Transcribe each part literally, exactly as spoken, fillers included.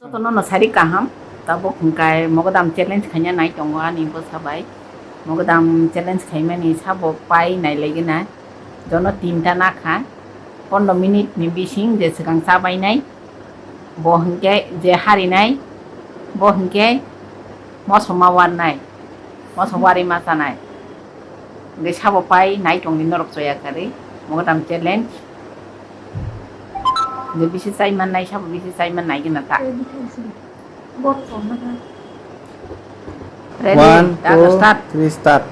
Tono no sari kaham, tabuk hwnkhe mogodam challenge khaina nai tongo ani bwsa bai. Mogodam challenge khaimani sabo pai nai laigina. Jono tinta nakha, pondro minute ni bising je swkang cha bainai, bo hwnkhe je harinai, bo hwnkhe moso ma warnai, moso wari ma chanai. Hwnkhe sabo pai nai tongdi norok choya kwrwi, mogodam challenge. Je bisi chai mannai, sabo bisi chai mannai gina ta. Ready, One, ta two, start. Three, start.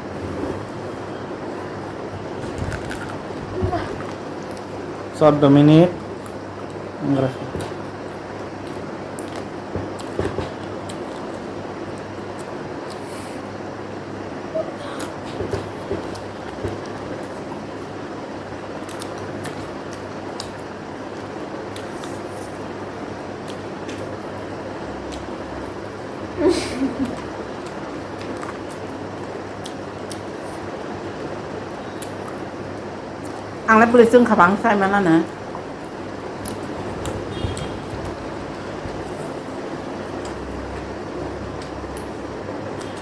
Chwddo minute. Ang le bwrwi chwng kha bang sai manana.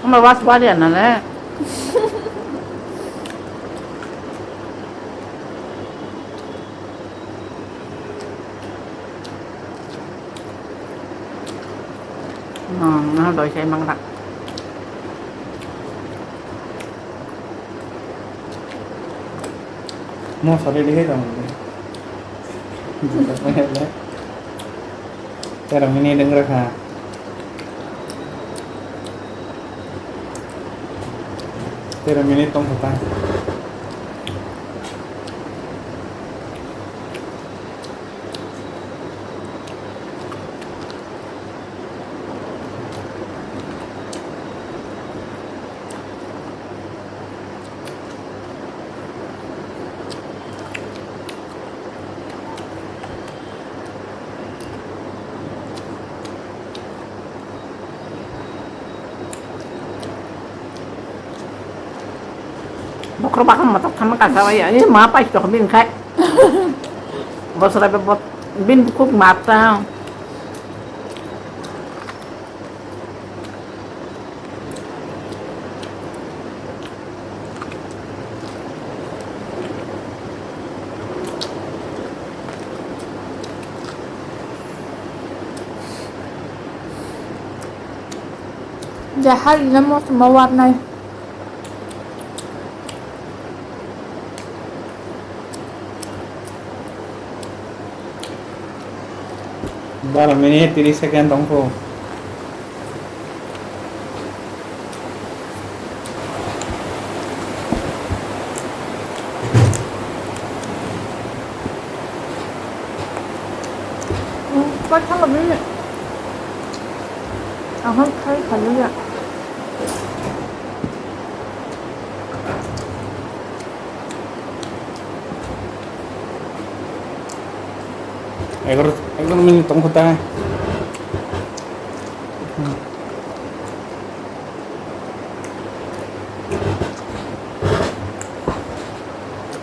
Ama was bari ana le. No, no, doi sai mang rak. Moso ready hai tong. Tera mini dengra kha. Tera mini tong kha ta. Bokhorok bakhan matok thangma kasa bai, ani ma pai tok bin khai. Bosra be bot bin khub mata. Jahar ina moso ma warnai. Baro minute tris second tongkho. Koi thangma bini. Ahon khai khaluya. Egaroh, egaroh minute tongkho ta.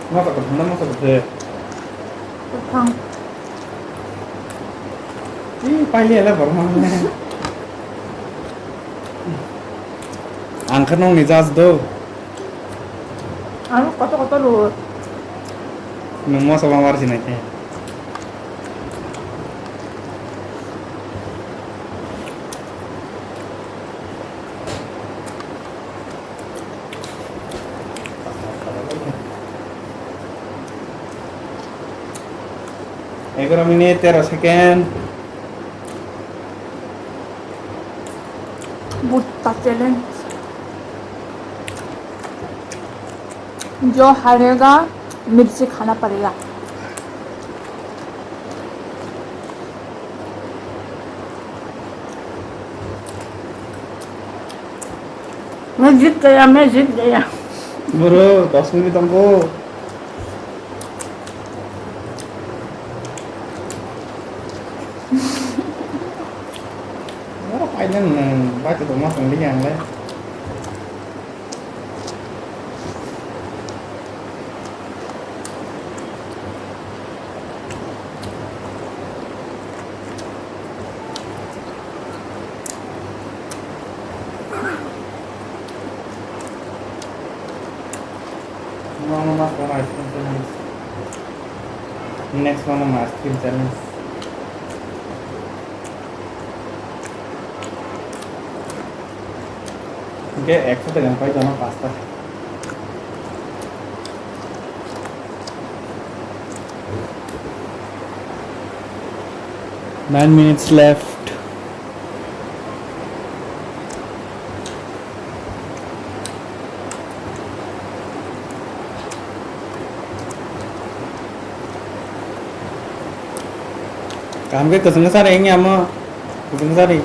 Masa kwthang na masa kwthwi? Kwthang. Ih, pailiya le borok mangkhe. Ang khe nokni judge do. Ang kotor kotor rw. Nwng moso ma warsi nai khe. Egaroh minute tero second. Butta challenge. जो हारेगा, मिर्ची खाना पड़ेगा। मैं जीत गया, मैं जीत गया। Bro, dos minute tongkho. Oro painani nwng bai tongma tongli ang le. Next one, ice cream challenge. Next one, ice cream challenge. Hingke ekso taka ni pai tono pasta. Nine minutes left. Kaham khe kwchwng kwchari wngya omo, kwchwng kwchari.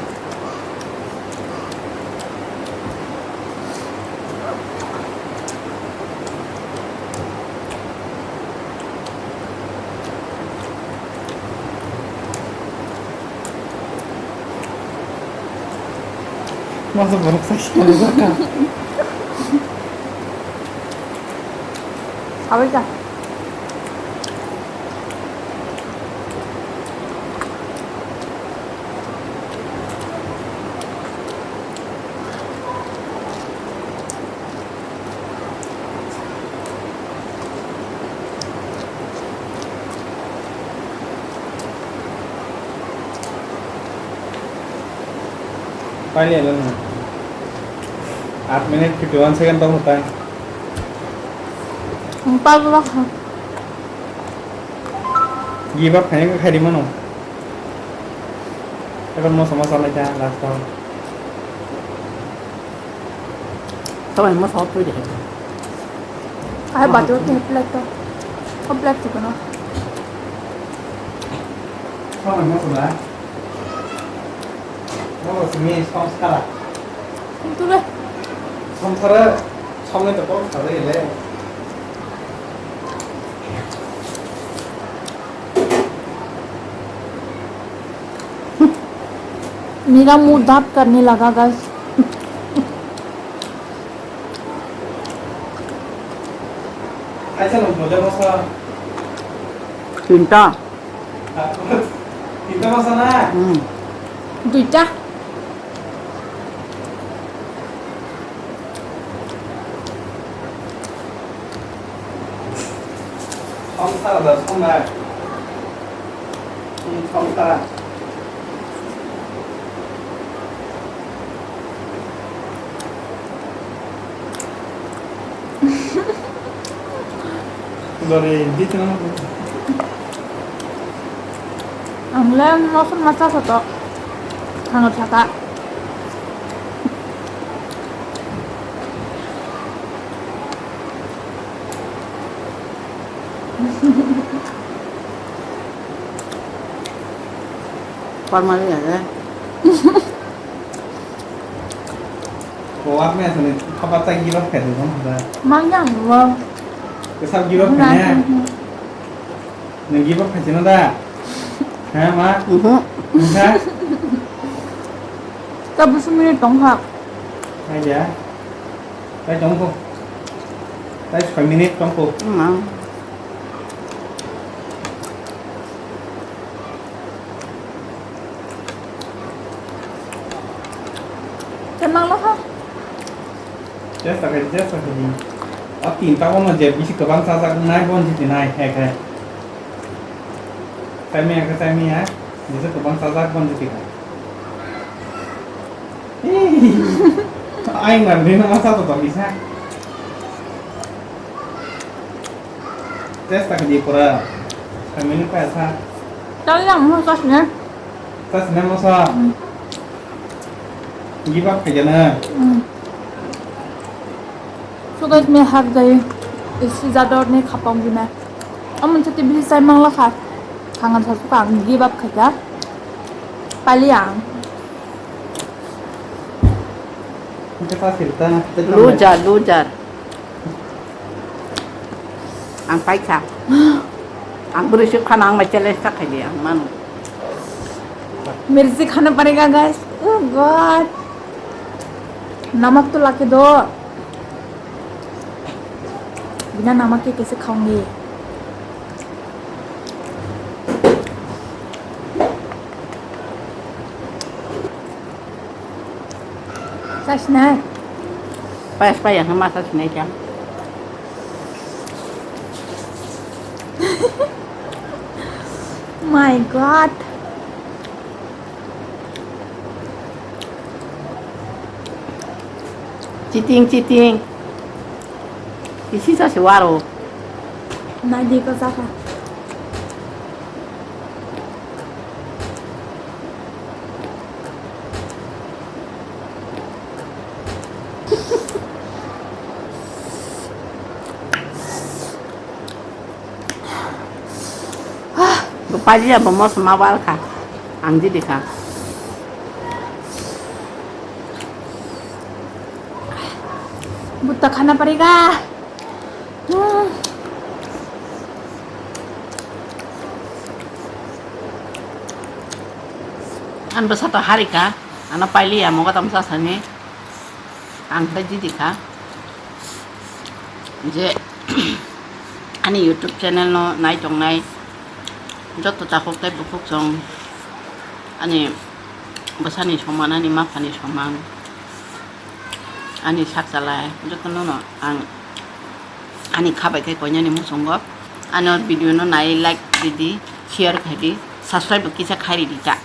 Masa borok sai siya ni baka. Abai ka. Paile lo no. Aat minute fifty one second tong tai. Ang palo kha. Give up khaina kha khairi mano. Ekon moso moso lai ta last round. Tawai moso twi de. Ai batu ke plate to. Ko plate to kono. Tawai moso da. Moso simi samskara. Tule. Samskara samne to kok sare le. मेरा मुंह दाब करने लगा, guys. Kaisa nung boja bosa. Tinta. Tinta bosa na? Hmm. Duita. Samsara da samsara. Samsara. Dore, di tengah. Ang le mosok masa soto. Hangat saka. Formal ya, ya. Ko apni asal ni khapa ta give up khaidi kon da. Mang yang wo. Kesap give up khaina. Nang give up khaisi na da. Ha ma? Mhm. Nang ha? Ta busu minute tong ha. Hai ya. Tai tong ko. Tai soi minute tong ko. Mang. Tei mang lo ha. Chesta khai, chesta khai. A tinta o no je bisi kwbang chajak nai bon jiti nai hai khai. Chai maya khe chai maya, bisi kwbang chajak bon jiti khai. Ai mar ni na masa to to bisa. Testa khe di pura. Kami ni paisa. Tali yang mo sas ne. Sas ne mo sa. Hmm. Give up khe jana. Hmm. So guys, me hak jai. Isi jador ne khapang bina. Amun chati bisi sai mangla kha. Thangan sa suka ang give up khe ja. Pali ang. Kita pasir ta. Loser, loser. Ang paikha. Ang bwrwi se khana ang mai challenge ta khaidi ang mano. Mirchi khana parega, guys. Oh God. Namak to lake do. Bina namak ke kaise khaungi? Sasnai. Payas payas ma sasnai kya? My God. Cheating, cheating. Isi sa se waro. Nadi ko saka. Bo pajia bo moso ma wal kha. Ang jidi kha. Butta khana parega. Hmm. Ang bwsa to harika, ano pailiya mogo tamsa sani. Ang khe jidi kha je ani YouTube channel no nai tongnai joto takhuk tei bukhuk chwng ani bwsani soman, ani maphani soman, ani sak chalai jotono no ang ani kha bai khe koinani muchungo ano video no nai like ridi, share khaidi, subscribe bo kisa khai ridi ta.